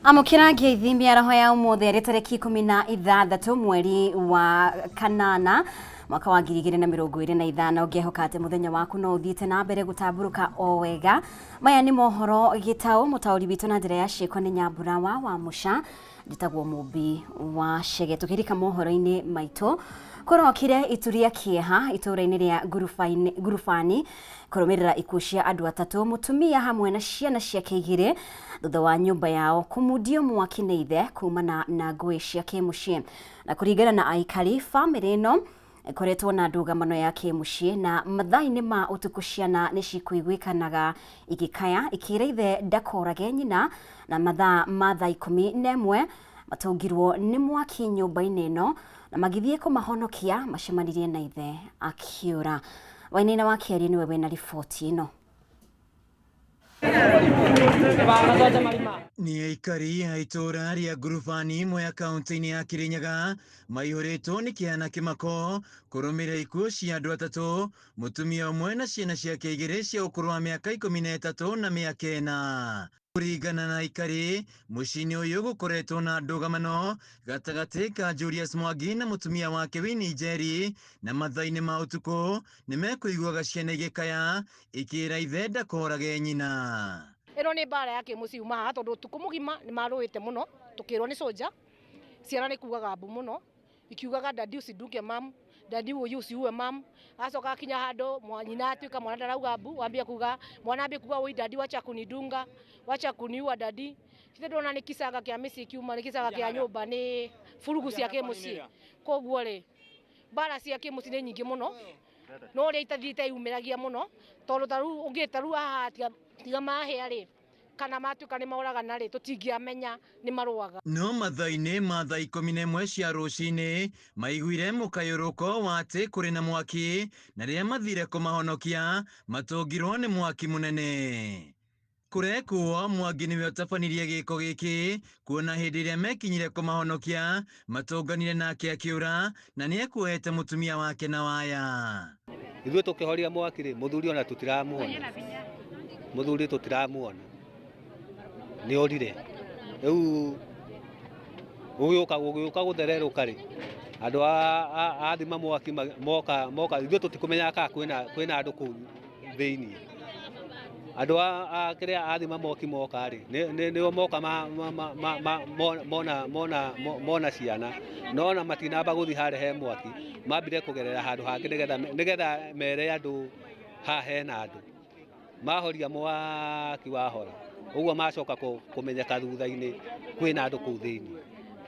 Amũkĩra ngeithi mĩaraho ya ũmũthĩ arĩ tarĩki 16 mweri wa kanana mwaka wa 2025. Ngĩhoka atĩ mũthenya waku no ũthiĩte na mbere gũtambũrũka o wega. Maya nĩ mohoro gĩtaũ, mũtaũri witũ na njĩra ya ciĩko nĩ Nyambura wa Wamũca. Njĩtagwo Mũmbi wa Chege. Tũkĩrika mohoro-inĩ maitũ, kũrokire itu rĩa kĩeha itũũra-inĩ rĩa Ngurubani kũrũmĩrĩra ikuũ cia andũ atatũ, mũtumia hamwe na ciana ciake igĩrĩ, thutha wa nyũmba yao kũmundio mwaki nĩ ithe kumana na ngũĩ cia kĩmũciĩ. Na kũringana na aikari, bamĩrĩ ĩno ĩkoretwo na ndũgamano ya kĩmũciĩ, na mathaa-inĩ ma ũtukũ ciana nĩ cikũiguĩkanaga igĩkaya ikĩra ithe ndakorage nyina, na mathaa ma thaa 11 matũngirwo nĩ mwaki nyũmba-inĩ ĩno na magĩthiĩ kũmahonokia macemanirie na ithe akĩũra. Wainaina wa Kĩarie nĩwe wĩna riboti ĩno. Nĩ aikari a itũũra rĩa Ngurubani Mwea kaunti-inĩ ya Kirinyaga maihũrĩtwo nĩ kĩeha na kĩmako kũrũmĩrĩra ikuũ cia andũ atatũ, mũtumia ũmwe na ciana ciake igĩrĩ cia ũkũrũ wa mĩaka 13 na mĩaka 4. Kũringana na aikari, mũciĩ-inĩ ũyũ gũkoretwo na ndũgamano gatagatĩ ka Julius Mwangi na mũtumia wake Winnie Njeri, na mathaa-inĩ ma ũtukũ nĩ mekũiguaga ciana igĩkaya ikĩra ithe ndakorage nyina. Ĩno nĩ mbara ya kĩmũciĩ yuma haha tondũ ũtukũ mũgima nĩ marũĩte mũno, tũkĩrwo nĩ soja, ciana nĩ kugaga mbu mũno, ikiugaga daddy usidunge mam, daddy ũyũ usiue mam. Acoka akinya handũ nyina atuĩka mwana ndarauga mbu, wambia kuga mwana ambie kuga oi daddy wacha kunidunga, wacha kuniua daddy. Ithe ndona nĩ kicanga kĩa mĩciĩ kiuma, nĩ kicanga kĩa nyũmba, nĩ burugu cia kĩmũciĩ. Koguo rĩ, mbara cia kĩmũciĩ nĩ nyingĩ mũno, no ũrĩa itathiĩte yumĩragia mũno, tondũ ta rĩu ũngĩta rĩu haha tiga mahĩa rĩ, kana matuĩka nĩ moragana rĩ, tũtingĩamenya nĩ marũaga. No mathaa-inĩ ma thaa 11 cia rũcinĩ maiguire mũkayũrũko wa atĩ kũrĩ na mwaki, na rĩrĩa mathire kũmahonokia matũngirwo nĩ mwaki mũnene. Kũrekwo Mwangi nĩwe ũtabanirie gĩko gĩkĩ, kuona hĩndĩ ĩrĩa mekinyire kũmahonokia matũnganire nake akĩũra, na nĩekuohete mũtumia wake na waya. Ithuĩ tũkĩhoria mwaki rĩ, mũthuri ona tũtiramuona, mũthuri tũtiramuona, nĩ orire. Rĩu gũgĩũka gũthererũka rĩ, andũ a thima mwaki moka, moka ithuĩ tũtikũmenyaga kana kwĩna andũ kũu thĩinĩ. Andũ a kĩrĩa a thima mwaki moka rĩ, nĩo moka mona ciana, no ona matinamba gũthiĩ harĩa he mwaki, mambire kũgerera handũ hangĩ nĩgetha mere andũ haha hena andũ. Mahoria mwaki wahora, ũguo macoka kũmenyeka thutha-inĩ kwĩna andũ kũu thĩinĩ,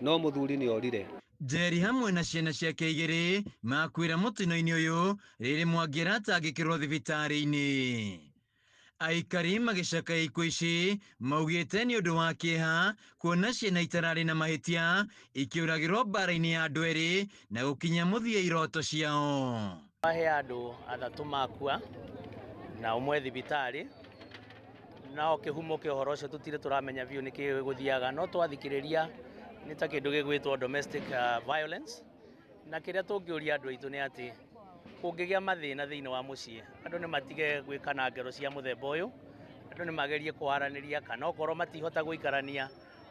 no mũthuri nĩ orire. Njeri hamwe na ciana ciake igĩrĩ makuĩra mũtino-inĩ ũyũ rĩrĩ Mwangi aratangĩkĩrwo thibitarĩ-inĩ. Aikari magĩcakaya ikuũ ici maugĩte nĩ ũndũ wa kĩeha kuona ciana itararĩ na mahĩtia ikĩũragĩrwo mbara-inĩ ya andũ erĩ na gũkinya mũthia iroto ciao. He andũ atatũ makua na ũmwe thibitarĩ, nao kĩhumo kĩa ũhoro ũcio tũtirĩ tũramenya biũ nĩkĩ gũthiaga, no twathikĩrĩria nĩ ta kĩndũ gĩgwĩtwo domestic violence, na kĩrĩa tũngĩũria andũ aitũ nĩ atĩ kũngĩgĩa mathĩna thĩinĩ wa mũciĩ, andũ nĩ matige gwĩkana ngero cia mũthemba ũyũ, andũ nĩ magerie kwaranĩria, kana okorwo matihota gũikarania,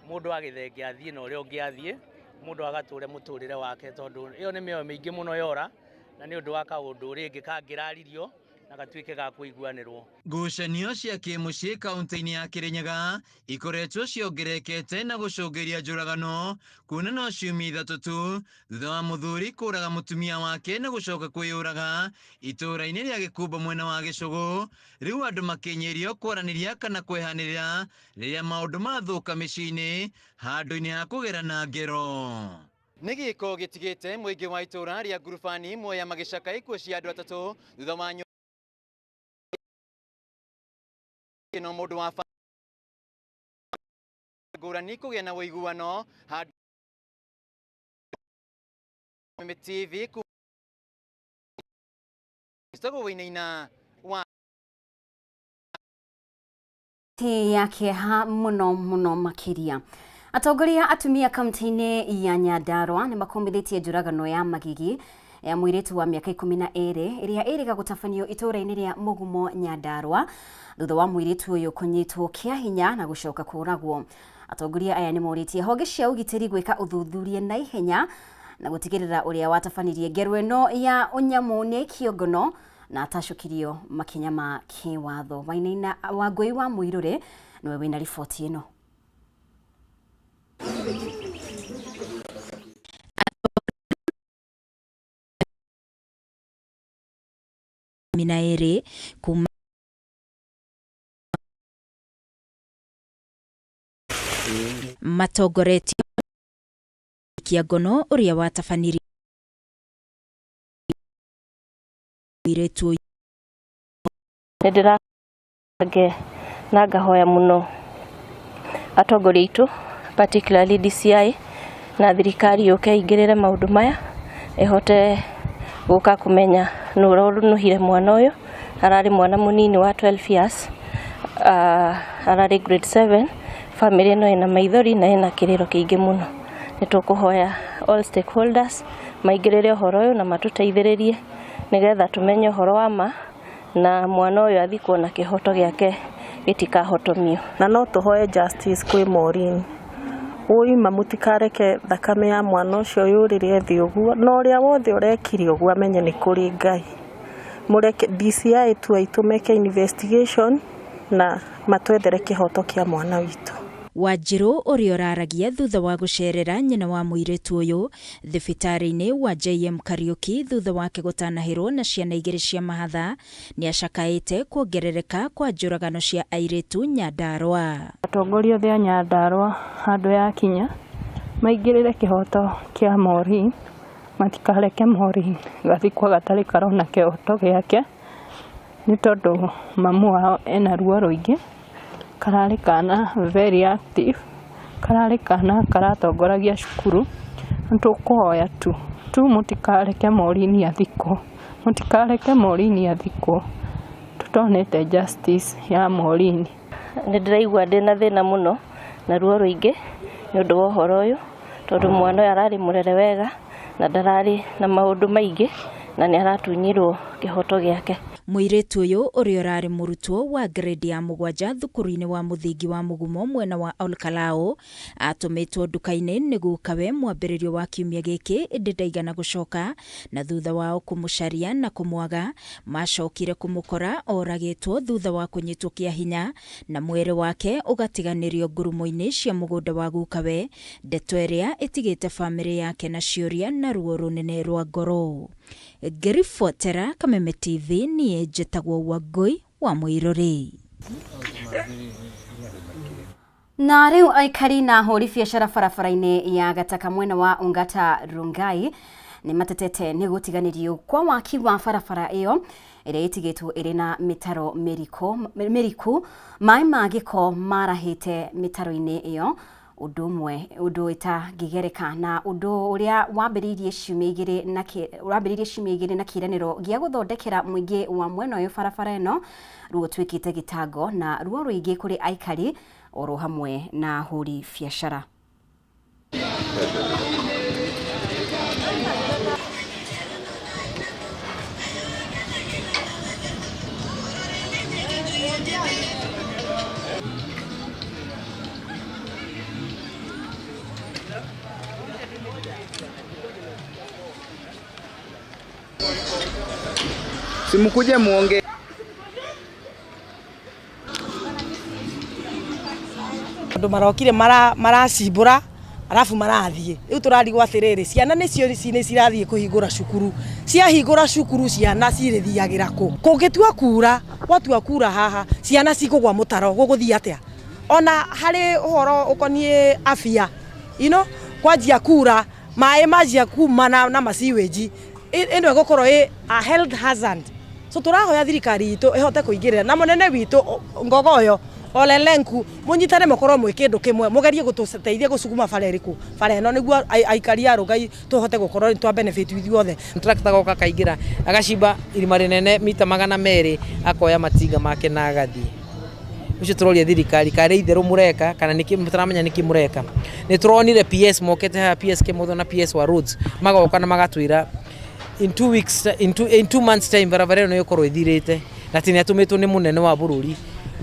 mũndũ agĩthenge athiĩ na ũrĩa ũngĩ athiĩ, mũndũ agatũre mũtũrĩre wake, tondũ ĩyo nĩ mĩoyo mĩingĩ mũno yora, na nĩ ũndũ wa kaũndũ rĩngĩ kangĩraririo na gatuĩke ga kũiguanĩrwo. Ngucanio cia kĩmũciĩ kaunti-inĩ ya Kirinyaga ikoretwo ciongererekete na gũcũngĩrĩria njũragano, kuona no ciumia ithatũ tu thutha wa mũthuri kũraga mũtumia wake na gũcoka kwĩyũraga itũũra-inĩ rĩa Gĩkumba mwena wa Gĩcũgũ. Rĩu andũ makĩnyĩrio kwaranĩria kana kwehanĩrĩra rĩrĩa maũndũ mathũka mĩciĩ-inĩ handũ-inĩ ha kũgerana ngero. Nĩ gĩko gĩtigĩte mũingĩ wa itũũra rĩa Ngurubani Mwea magĩcaka ikuũ cia andũ atatũ thutha wa no mũndũ wa ngũrani kũgĩa na ũiguano handũ TV kuma Wainaina wa ya kĩeha mũno mũno makĩria. Atongoria atumia kaunti-inĩ ya Nyandarua nĩ makomithĩtie njũragano ya magigi ya mũirĩtu wa mĩaka 12 ĩrĩa ĩrĩga gũtabanio itũũra-inĩ rĩa Mũgumo Nyandarua thutha wa mũirĩtu ũyũ kũnyitwo kĩa hinya na gũcoka kũragwo. Atongoria aya nĩ morĩtie honge cia ũgitĩri gwĩka ũthuthuria na ihenya na gũtigĩrĩra ũrĩa watabanirie ngero ĩno ya ũnyamũ nĩ aikio ngono na atacũkirio makinya ma kĩwatho. Wainaina Wangũi wa Mũirũrĩ nĩwe wĩna riboti ĩno. 12 kuma matongoretio kia ngono ũrĩa watabanirie mũirĩtu ũyũ. Nĩ ndĩrange na ngahoya mũno atongoria aitũ, particularly DCI na thirikari, yũke ĩingĩrĩre maũndũ maya, ĩhote gũka kũmenya nũ ũraũnũhire mwana ũyũ. Ararĩ mwana mũnini wa 12 years, ararĩ grade 7. Family ĩno ĩna maithori na ĩna kĩrĩro kĩingĩ mũno. Nĩ tũkũhoya all stakeholders maingĩrĩre ũhoro ũyũ na matũteithĩrĩrie nĩgetha tũmenye ũhoro wa ma na mwana ũyũ athikwo na kĩhoto gĩake gĩtikahotomio. Na no tũhoe justice kwĩ Maureen. Ũima mũtikareke thakame ya mwana ũcio yũrĩre thĩ ũguo, na ũrĩa wothe ũrekire ũguo amenye nĩ kũrĩ Ngai. Mũreke DCI tu aitũ meke investigation na matwethere kĩhoto kĩa mwana witũ. Wanjirũ ũrĩa ũraragia thutha wa gũcerera nyina wa mũirĩtu ũyũ thibitarĩ-inĩ wa JM Kariuki thutha wake gũtanahĩrwo na ciana igĩrĩ cia mahatha, nĩ acakaĩte kuongerereka kwa njũragano cia airĩtu Nyandarua. Atongoria othe a Nyandarua, handũ yakinya maingĩrĩre kĩhoto kĩa Maureen, matikareke Maureen gathikwo gatarĩ karona kĩhoto gĩake, nĩ tondũ mamu wao ena ruo rũingĩ. Kararĩ kana very active, kararĩ kana karatongoragia cukuru. Nĩ tũkũhoya tu tu mũtikareke Maureen athikwo, mũtikareke Maureen athikwo tũtonete justice ya Maureen. Nĩ ndĩraigua ndĩna thĩna mũno na ruo rũingĩ nĩ ũndũ wa ũhoro ũyũ, tondũ mwana ũyũ ararĩ mũrere wega na ndararĩ na maũndũ maingĩ, na nĩ aratunyirwo kĩhoto gĩake. Mũirĩtu ũyũ ũrĩa ũrarĩ mũrutwo wa grade ya 7 thukuru-inĩ wa mũthingi wa Mũgumo mwena wa Olkalou, atũmĩtwo nduka-inĩ nĩ gukawe mwambĩrĩrio wa kiumia gĩkĩ, ĩndĩ ndaigana gũcoka, na thutha wao kũmũcaria na kũmwaga, macokire kũmũkora oragĩtwo thutha wa kũnyitwo kĩa hinya na mwĩrĩ wake ũgatiganĩrio ngurumo-inĩ cia mũgũnda wa gukawe, ndeto ĩrĩa ĩtigĩte bamĩrĩ yake na ciũria na ruo rũnene rwa ngoro. Ngĩribotera Kameme TV, niĩ njĩtagwo Wangũi wa Mũirũrĩ. Na rĩu aikari na ahũri biacara barabara-inĩ ya Gataka mwena wa Ongata Rongai nĩ matetete nĩ gũtiganĩrio kwa waki wa barabara ĩyo ĩrĩa ĩtigĩtwo ĩrĩ na mĩtaro mĩriku, maĩ ma gĩko marahĩte mĩtaro-inĩ ĩyo, ũndũ ũmwe ũndũ ĩtangĩgereka, na ũndũ ũrĩa wambĩrĩirie ciumia igĩrĩ na wambĩrĩirie ciumia igĩrĩ na kĩĩranĩro gĩa gũthondekera mũingĩ wa mwena ũyũ barabara ĩno, ruo ũtuĩkĩte gĩtango na ruo rũingĩ kũrĩ aikari oro hamwe na ahũri biacara. Simkuje muonge. Andũ marokire maracimbũra arabu marathiĩ. Rĩu tũrarigwo atĩrĩrĩ, ciana nĩcio nĩ cirathiĩ kũhingũra cukuru, ciahingũra cukuru ciana cirĩthiagĩra kũ? Kũngĩtua kura, gwatua kura haha ciana cikũgwa mũtaro, gũgũthiĩ atĩa? Ona harĩ ũhoro ũkoniĩ afya, kwanjia kura maĩ manjia kuma na masiwĩnji, ĩno ĩgũkorwo ĩ a health hazard. So tũrahoya thirikari itũ ĩhote kũingĩrĩra na mũnene witũ Ngogoyo Ole Lenku, mũnyitane mũkorwo mwĩ kĩndũ kĩmwe, mũgerie gũtũteithia gũcuguma bara ĩrĩkũ, bara ĩno, nĩguo aikari a Rongai tũhote gũkorwo nĩ twa benefit ithuothe. Tractor goka akaingĩra agacimba irima rĩnene mita 200, akoya matinga make na agathiĩ. Ũcio tũroria thirikari karĩ itherũ mũreka kana nĩkĩ mũtaramenya nĩkĩ mũreka. Nĩ tũronire PS mokĩte haha, PS Kimotho na PS wa roads magoka na magatwĩra in 2 weeks, in 2 months time barabara ĩno nĩ ĩgũkorwo ĩthirĩte, na atĩ nĩ atũmĩtwo nĩ mũnene wa bũrũri.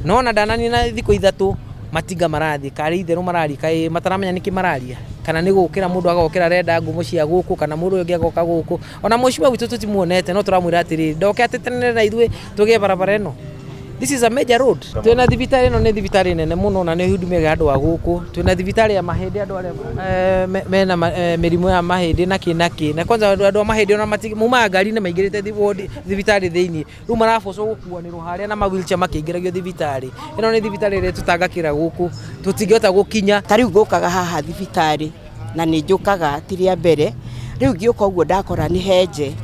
No ona ndananina thikũ 3 Matinga marathiĩ karĩ itherũ mararia, kaĩ mataramenya nĩkĩ mararia, kana nĩ gũkĩra mũndũ agokĩra arenda ngumo cia gũkũ, kana mũndũ ũyũ ũngĩ agoka gũkũ. Ona mheshimiwa witũ tũtimuonete, no tũramwĩra atĩrĩrĩ, ndoke atĩ na ithuĩ tũgĩe barabara ĩno. This is a major road. Twĩna thibitarĩ ĩno, nĩ thibitarĩ nene mũno na nĩ ĩhudumiaga andũ a gũkũ. Twĩna thibitarĩ ya mahĩndĩ, andũ arĩa mena mĩrimũ ya mahĩndĩ na kĩ na kĩ. Na kwanza andũ a mahĩndĩ ona maumaga ngari-inĩ maingĩrĩte ward thibitarĩ thĩinĩ. Rĩu marabocwo gũkuanĩrwo harĩa na ma wheelchair makĩingĩragio thibitarĩ. Ĩno nĩ thibitarĩ ĩrĩa tũtangakĩra gũkũ, tũtingĩhota gũkinya. Ta rĩu ngũkaga haha thibitarĩ na nĩ njũkaga ti rĩa mbere, rĩu ngĩũka ũguo ndakora nĩ henje,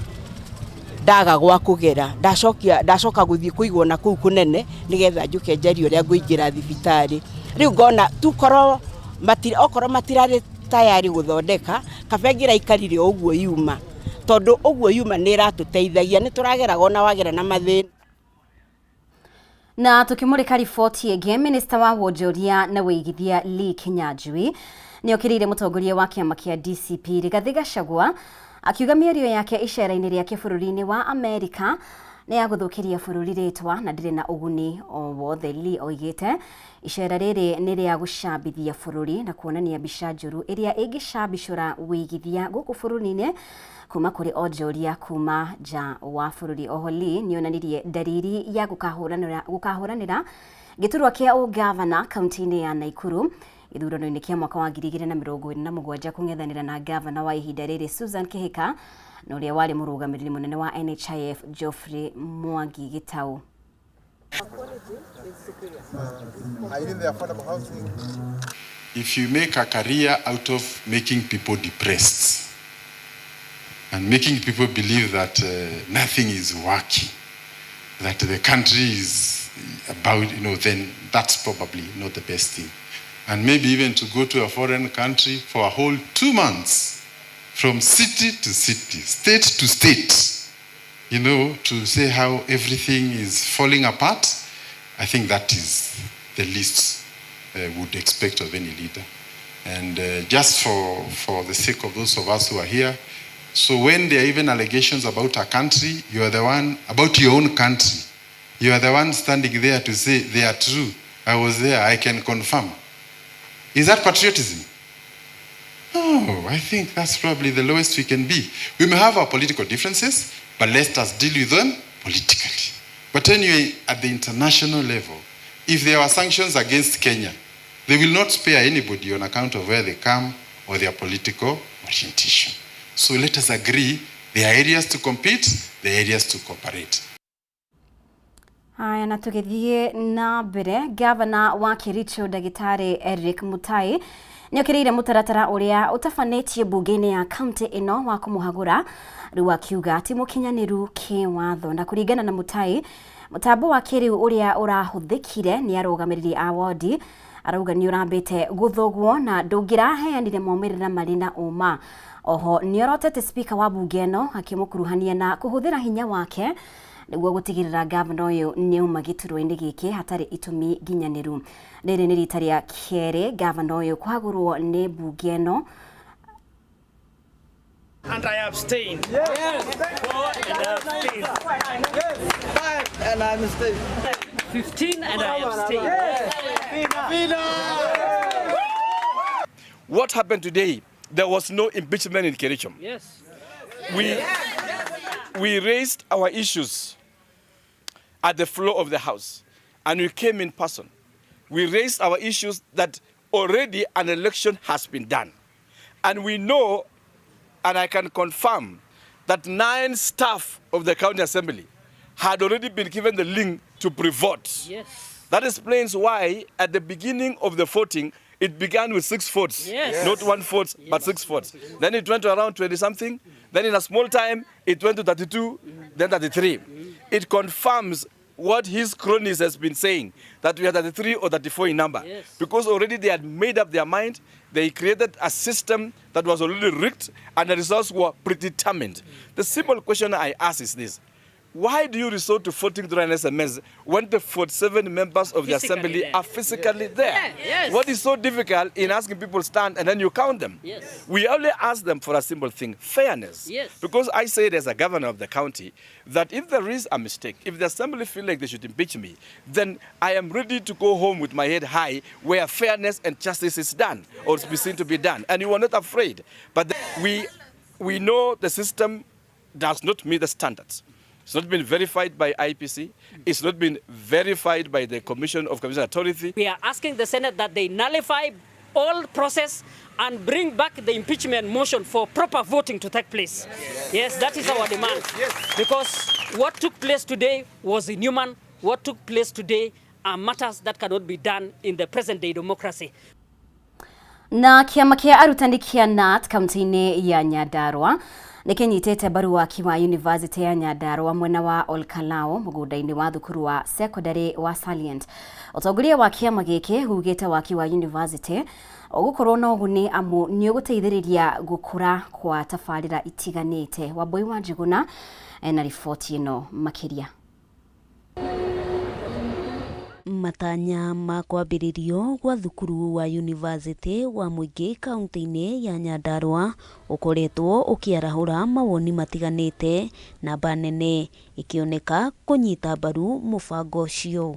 ndaga gwa kũgera, ndacokia ndacoka gũthiĩ kũigwo na kũu kũnene nĩgetha njũke njarie ũrĩa ngũingĩra thibitarĩ. Rĩu ngona tu korwo okorwo matirarĩ tayari gũthondeka, kaba ĩngĩraikarire o ũguo yuma, tondũ ũguo yuma nĩ ĩratũteithagia, nĩ tũrageraga ona wagera na mathĩna. Na tukimurika riboti ĩngĩ, minista wa wonjoria na wĩigithia Lee Kinyanjui nĩ okĩrĩire mũtongoria wa kĩama kĩa DCP Rigathĩ Gachagua, akiuga mĩario yake icera-inĩ rĩake bũrũri-inĩ wa Amerika nĩ ya gũthũkĩria bũrũri rĩtwa na ndĩrĩ na ũguni o wothe. Lee oigĩte icera rĩrĩ nĩ rĩa gũcambithia bũrũri na kuonania mbica njũru ĩrĩa ĩngĩcambicũra wĩigithia gũkũ bũrũri-inĩ kuma kũrĩ onjoria kuma nja wa bũrũri. Oho Lee nĩ onanirie ndariri ya gũkahũranĩra gĩturwa kĩa ũgavana kaunti-inĩ ya Nakuru gĩthurano-inĩ kĩa mwaka wa 2027 kũng'ethanĩra na gavana wa ihinda rĩrĩ Susan Kihika na ũrĩa warĩ mũrũgamĩrĩri mũnene wa NHIF Geoffrey Mwangi Gitau. Are you in the affordable housing? If you make a career out of making people depressed and making people believe that nothing is working, that the country is about, then that's probably not the best thing. And maybe even to go to a foreign country for a whole 2 months, from city to city, state to state, to say how everything is falling apart, I think that is the least would expect of any leader. And just for the sake of those of us who are here, so when there are even allegations about a country, you are the one, about your own country, you are the one standing there to say they are true. I was there, I can confirm. Is that patriotism? No, I think that's probably the lowest we can be. We may have our political differences, but let us deal with them politically. But anyway, at the international level, if there are sanctions against Kenya, they will not spare anybody on account of where they come or their political orientation. So let us agree there are areas to compete, there are areas to cooperate. Haya, na tũgĩthiĩ na mbere, gavana wa Kericho ndagĩtarĩ Eric Mutai nĩ okĩrĩire mũtaratara ũrĩa ũtabanĩtie mbunge-inĩ ya kaunti ĩno wa kũmũhagũra, rĩu akiuga ti mũkinyanĩru kĩwatho. Na kũringana na Mutai, mũtambo wa kĩrĩu ũrĩa ũrahũthĩkire nĩ arũgamĩrĩri a wodi arauga nĩ ũrambĩte gũthogwo na ndũngĩraheanire maumĩrĩra marĩ na ũma. Oho nĩ orotete spika wa mbunge ĩno akĩmũkuruhania na kũhũthĩra hinya wake nĩguo gũtigĩrĩra gavana ũyũ nĩ auma gĩturwa-inĩ gĩkĩ hatarĩ itũmi nginyanĩru. Rĩrĩ nĩ rita rĩa kerĩ gavana ũyũ kũhagũrwo nĩ mbunge ĩno. And I abstain. Yes. Four and I abstain. Five and I abstain. 15 and I abstain. What happened today? There was no impeachment in Kericho. We raised our issues at the floor of the House and we came in person. We raised our issues that already an election has been done. And we know, and I can confirm, that nine staff of the county assembly had already been given the link to pre-vote. That explains why at the beginning of the voting, it began with six votes. Not one vote, but six votes. Then it went to around 20 something. Then in a small time, it went to 32, then 33. It confirms what his cronies has been saying, that we are 33 or 34 in number. Because already they had made up their mind. They created a system that was already rigged, and the results were predetermined. The simple question I ask is this. Why do you resort to voting through an SMS when the 47 members of the Physically assembly there. are physically there? Yeah, yes. What is so difficult in asking people stand and then you count them? Yes. We only ask them for a simple thing, fairness. Yes. Because I say it as a governor of the county that if there is a mistake, if the assembly feel like they should impeach me, then I am ready to go home with my head high where fairness and justice is done or is seen to be done. And you are not afraid. But we know the system does not meet the standards. It's not been verified by IPC. It's not been verified by the Commission of Commission Authority. We are asking the Senate that they nullify all process and bring back the impeachment motion for proper voting to take place. Yes, that is our demand. Because what took place today was inhuman. What took place today are matters that cannot be done in the present day democracy. Na kĩama kĩa arutani kĩa KNUT kaunti-inĩ ya Nyandarua nĩkĩnyitĩte mbaru waki wa University ya Nyandarua mwena wa Olkalou mũgũnda-inĩ wa thukuru wa secondary wa Salient. Ũtongoria wa kĩama gĩkĩ ugĩte waki wa university ũgũkorwo na ũguni amu nĩ ũgũteithĩrĩria gũkũra kwa tabarĩra itiganĩte. Wambui wa Njuguna ena riboti ĩno makĩria. Matanya ma kwambĩrĩrio gwa thukuru wa yunivasĩtĩ wa mũingĩ kaunti-inĩ ya Nyandarua ũkoretwo ũkĩarahũra mawoni matiganĩte, namba nene ĩkĩoneka kũnyita mbaru mũbango ũcio.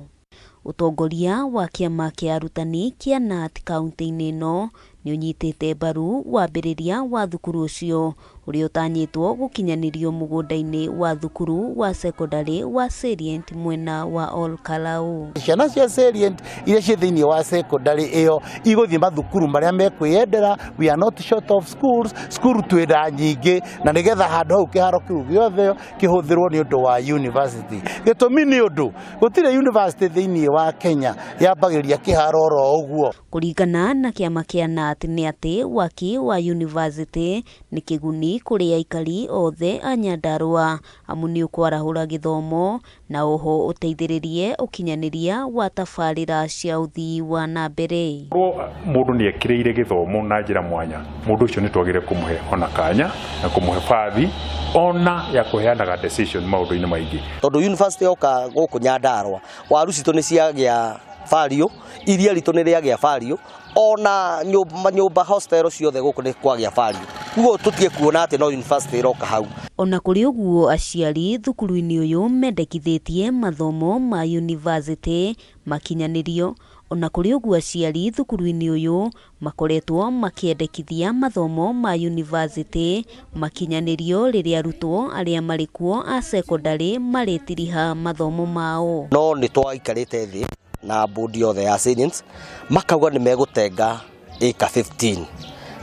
Ũtongoria wa kĩama kĩa arutani kĩa KNUT kaunti-inĩ ĩno nĩ ũnyitĩte mbaru wambĩrĩria wa thukuru ũcio ũrĩa ũtanyĩtwo gũkinyanĩrio mũgũnda-inĩ wa thukuru wa sekondarĩ wa Salient mwena wa Olkalou. Ciana cia Salient iria ciĩ thĩinĩ wa secondary ĩyo igũthiĩ mathukuru marĩa mekwĩyendera. We are not short of schools, cukuru twĩna nyingĩ, na nĩgetha handũ hau kĩharo kĩu gĩothe kĩhũthĩrwo nĩ ũndũ wa university. Gĩtũmi nĩ ũndũ gũtirĩ university thĩinĩ wa Kenya yambagĩrĩria kĩharo oro ũguo. Kũringana na kĩama kĩa KNUT nĩ atĩ waki wa yunivasĩtĩ nĩ kĩguni kũrĩ aikari othe a Nyandarua amu nĩ ũkwarahũra gĩthomo na oho ũteithĩrĩrie ũkinyanĩria wa tabarĩra cia ũthii wa na mbere. Korwo mũndũ nĩ ekĩrĩire gĩthomo na njĩra mwanya, mũndũ ũcio nĩ twagĩrĩire kũmũhe ona kanya na kũmũhe bathi ona ya kũheanaga decision maũndũ-inĩ maingĩ. Tondũ university yoka gũkũ Nyandarua, waru citũ nĩ ciagĩa value, iria ritũ nĩ rĩagĩa value, ona nyũmba hostel ciothe gũkũ nĩ kwagĩa value. Koguo tũtige kuona atĩ no university ĩroka hau. Ona kũrĩ ũguo, aciari thukuru-inĩ ũyũ mendekithĩtie mathomo ma yunivasĩtĩ makinyanĩrio. Ona kũrĩ ũguo, aciari thukuru-inĩ ũyũ makoretwo makĩendekithia mathomo ma yunivasĩtĩ makinyanĩrio rĩrĩa arutwo arĩa marĩ kuo a sekondarĩ marĩtiriha mathomo mao. No nĩ twaikarĩte thĩ na board yothe ya Salient makauga nĩ megũtenga ĩka 15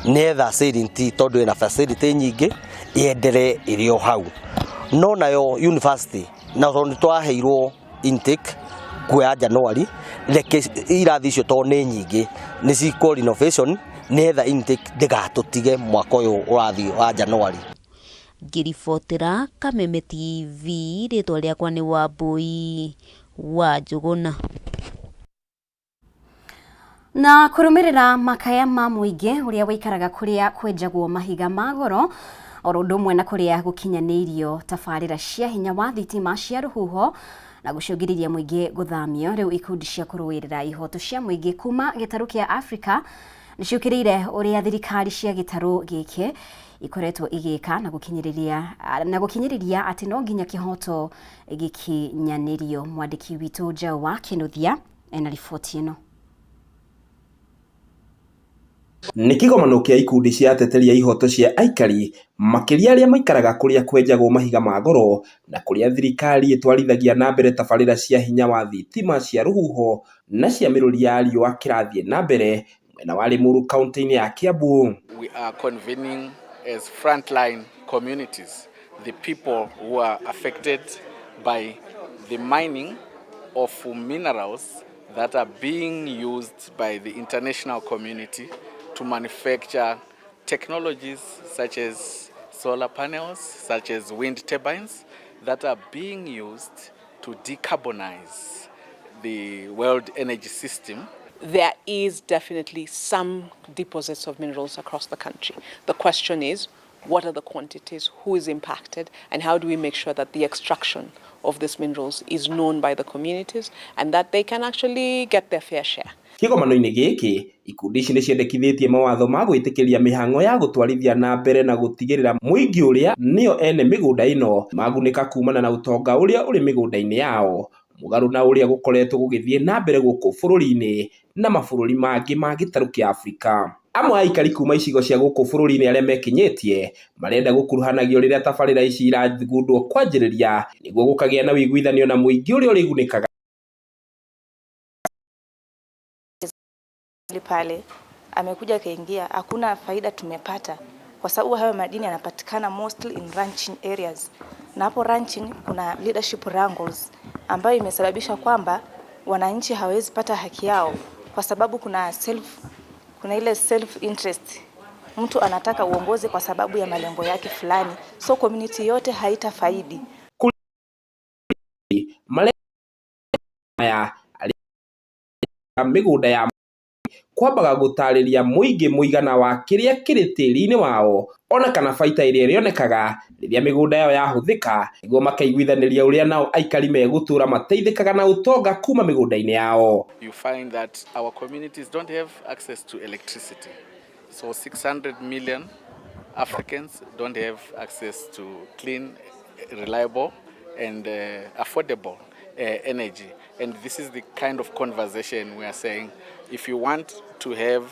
nĩgetha Salient tondũ ĩna facility nyingĩ ĩenderee ĩrĩ o hau. No nayo university na tondũ nĩ twaheirwo intake kuoya January, reke irathi icio tondũ nĩ nyingĩ nĩ cikwo renovation nĩgetha intake ndĩgatũtige mwaka ũyũ ũrathiĩ wa January. Ngĩribotera Kameme TV, rĩtwa rĩakwa nĩ Wambui wa Njũgũna. Na kũrũmĩrĩra makaya ma mũingĩ ũrĩa wĩikaraga kũrĩa kwenjagwo mahiga ma goro oro ũndũ ũmwe na kũrĩa gũkinyanĩirio tabarĩra cia hinya wa thitima cia rũhuho na gũcũngĩrĩria mũingĩ gũthamio, rĩu ikundi cia kũrũĩrĩra ihoto cia mũingĩ kuma gĩtarũ kĩa Afrika nĩciũkĩrĩire ũrĩa thirikari cia gĩtarũ gĩkĩ ikoretwo igĩka na gũkinyĩrĩria atĩ no nginya kĩhoto gĩkinyanĩrio. Mwandĩki witũ Njaũ wa Kĩnuthia ena riboti ĩno. Nĩ kĩgomano kĩa ikundi cia ateteri a ihoto cia aikari makĩria arĩa maikaraga kũrĩa kwenjagwo mahiga ma goro na kũrĩa thirikari ĩtwarithagia na mbere tabarĩra cia hinya wa thitima cia rũhuho na cia mĩrũri ya riũa kĩrathiĩ na mbere mwena wa Limuru kaunti-inĩ ya Kiambu. We are convening as frontline communities, the people who are affected by the mining of minerals that are being used by the international community to manufacture technologies such as solar panels, such as wind turbines, that are being used to decarbonize the world energy system. There is definitely some deposits of minerals across the country. The question is, what are the quantities, who is impacted, and how do we make sure that the extraction of these minerals is known by the communities and that they can actually get their fair share. Kĩgomano-inĩ gĩkĩ, ikundi ici nĩciendekithĩtie mawatho ma gwĩtĩkĩria mĩhang'o ya gũtwarithia na mbere na gũtigĩrĩra mũingĩ ũrĩa nĩo ene mĩgũnda ĩno magunĩka kumana na ũtonga ũrĩa ũrĩ mĩgũnda-inĩ yao, mũgarũ na ũrĩa gũkoretwo gũgĩthiĩ na mbere gũkũ bũrũri-inĩ na mabũrũri mangĩ ma gĩtarũ kĩa Afrika. Amwe a aikari kuma icigo cia gũkũ bũrũri-inĩ arĩa mekinyĩtie marenda gũkuruhanagio rĩrĩa tabarĩra ici irathugundwo kwanjĩrĩria nĩguo gũkagĩa na ũiguithanio na mũingĩ ũrĩa ũrĩgunĩkaga. Pale amekuja akaingia, hakuna faida tumepata, kwa sababu hayo madini yanapatikana mostly in ranching areas, na hapo ranching kuna leadership wrangles ambayo imesababisha kwamba wananchi hawezi pata haki yao, kwa sababu kuna ile self interest. Mtu anataka uongozi kwa sababu ya malengo yake fulani, so community yote haitafaidi. Maya mĩgũnda ya kwambaga gũtarĩria mũingĩ mũigana wa kĩrĩa kĩrĩ tĩri-inĩ wao ona kana baita ĩrĩa ĩrĩonekaga rĩrĩa mĩgũnda yao yahũthĩka nĩguo makaiguithanĩria ũrĩa nao aikari megũtũra mateithĩkaga na ũtonga kuma mĩgũnda-inĩ yao. You find that our communities don't have access to electricity. So 600 million Africans don't have access to clean, reliable and affordable energy. And this is the kind of conversation we are saying, if you want to have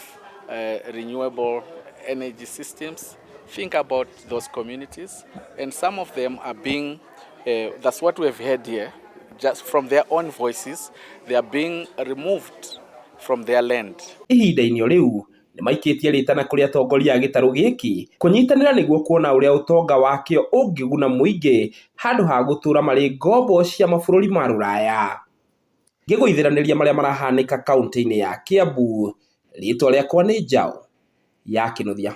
renewable energy systems, think about those communities. And some of them are being, that's what we have heard here, just from their own voices, they are being removed from their land. Ihinda-inĩ o rĩu nĩmaikĩtie rĩtana kũrĩ atongoria a gĩtarũ gĩkĩ kũnyitanĩra nĩguo kuona ũrĩa ũtonga wakĩo ũngĩguna mũingĩ handũ ha gũtũra marĩ ngombo cia mabũrũri ma rũraya. Ngĩgũithĩranĩria marĩa marahanĩka kaunti-inĩ ya Kiambu, rĩtwa rĩakwa nĩ Njaũ ya Kĩnuthia.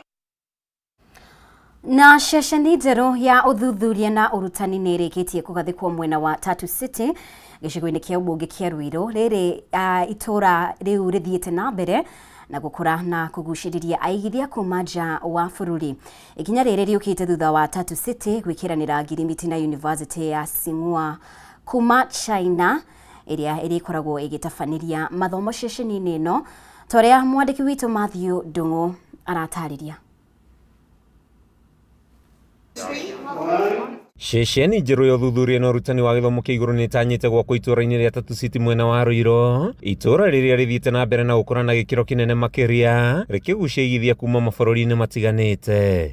Na ceceni njerũ ya ũthuthuria na ũrutani nĩ ĩrĩkĩtie kũgathĩkwo mwena wa Tatu City gĩcigo-inĩ kĩa ũmbunge kĩa Ruiru. Rĩrĩ itũra rĩu rĩthiĩte na mbere na gũkũra na kũgucĩrĩria aigithia kuma nja wa bũrũri. Ikinya rĩrĩ rĩũkĩte thutha wa Tatu City gwĩkĩranĩra ngirimiti na University ya Tsinghua kuma China ĩrĩa ĩrĩkoragwo ĩgĩtabanĩria mathomo ceceni-inĩ ĩno ta ũrĩa mwandĩki witũ Matthew Ndung'u aratarĩria. Ceceni njerũ ya ũthuthuria na ũrutani wa gĩthomo kĩa igũrũ nĩ ĩtanyĩte gwakwo itũũra-inĩ rĩa Tatu City mwena wa Ruiru, itũũra rĩrĩa rĩthiĩte na mbere na gũkũra na gĩkĩro kĩnene makĩria rĩkĩgucia igithia kuma mabũrũri-inĩ matiganĩte.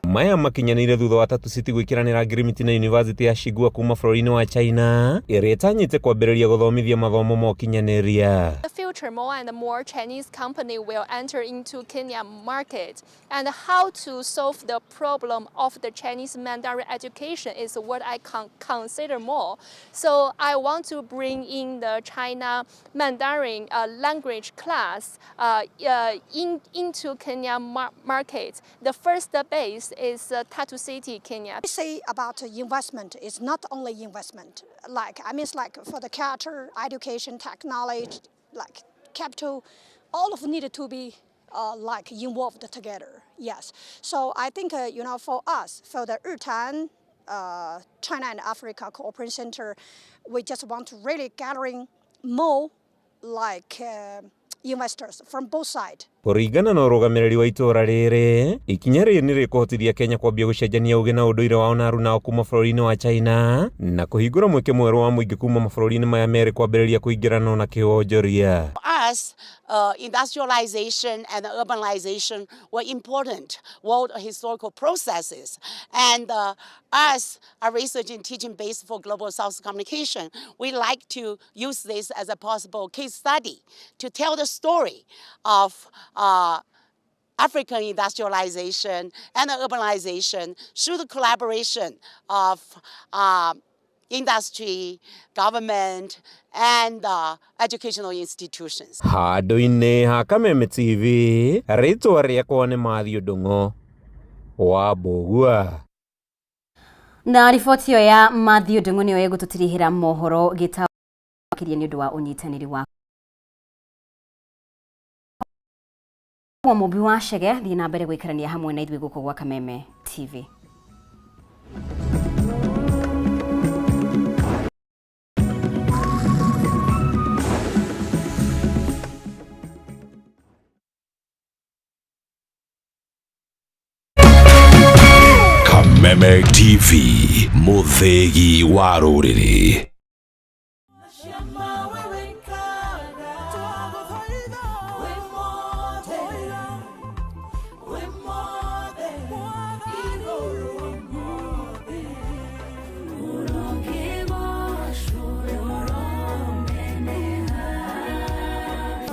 Maya makinyanĩire thutha wa Tatu City gwĩkĩranĩra ngirimiti na University ya Tsinghua kuma bũrũri-inĩ wa China ĩrĩa ĩtanyĩte kwambĩrĩria gũthomithia mathomo ma ũkinyanĩria. The future, more and more Chinese company will enter into Kenya market, and how to solve the problem of the Chinese Mandarin education is what I can consider more. So I want to bring in the China Mandarin language class into Kenya market. The first base is Tatu City, Kenya. We say about investment is not only investment. Like, I mean, it's like for the culture, education, technology, like capital, all of needed to be like involved together. Yes. So I think, you know, for us, for the Ritan, China and Africa Cooperation Center, we just want to really gathering more like investors from both sides. Kũringana na ũrũgamĩrĩri wa itũũra rĩrĩ, ikinya rĩrĩ nĩ rĩkũhotithia Kenya kwambia gũcenjania ũgĩ na ũndũire wao na aruna ao kuma bũrũri-inĩ wa China na kũhingũra mweke mwerũ wa mũingĩ kuma mabũrũri-inĩ maya merĩ kwambĩrĩria kũingĩrana na kĩwonjoria. Us, industrialization and urbanization were important world historical processes. And us, a research and teaching base for Global South communication, we like to use this as a possible case study to tell the story of African industrialization and urbanization through the collaboration of industry, government, and educational institutions. Handũ-inĩ ha Kameme TV, rĩtwa rĩakwa nĩ Matthew Ndung'u wa Mbũgua. Na riboti ĩyo ya Matthew Ndung'u nĩyo ĩgũtũtirihĩra mohoro gĩtaũ makĩria nĩ ũndũ wa ũnyitanĩri wa Mũmbi wa Chege. Thiĩ na mbere gũikarania hamwe na ithuĩ gũkũ gwa Kameme TV. Meme TV, mũthĩgi wa rũrĩrĩ.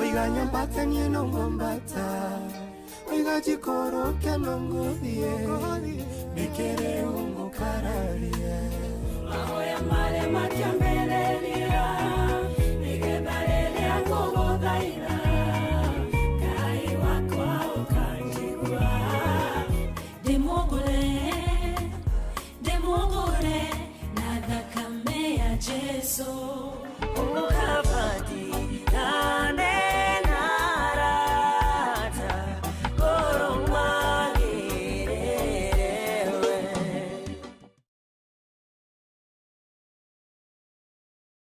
Oiga nyambate niĩ no ngwambata oiga njikũrũke no ngũthiĩ nĩkĩrĩ ũngũkararia. Mahoya marĩa matiambĩrĩirie.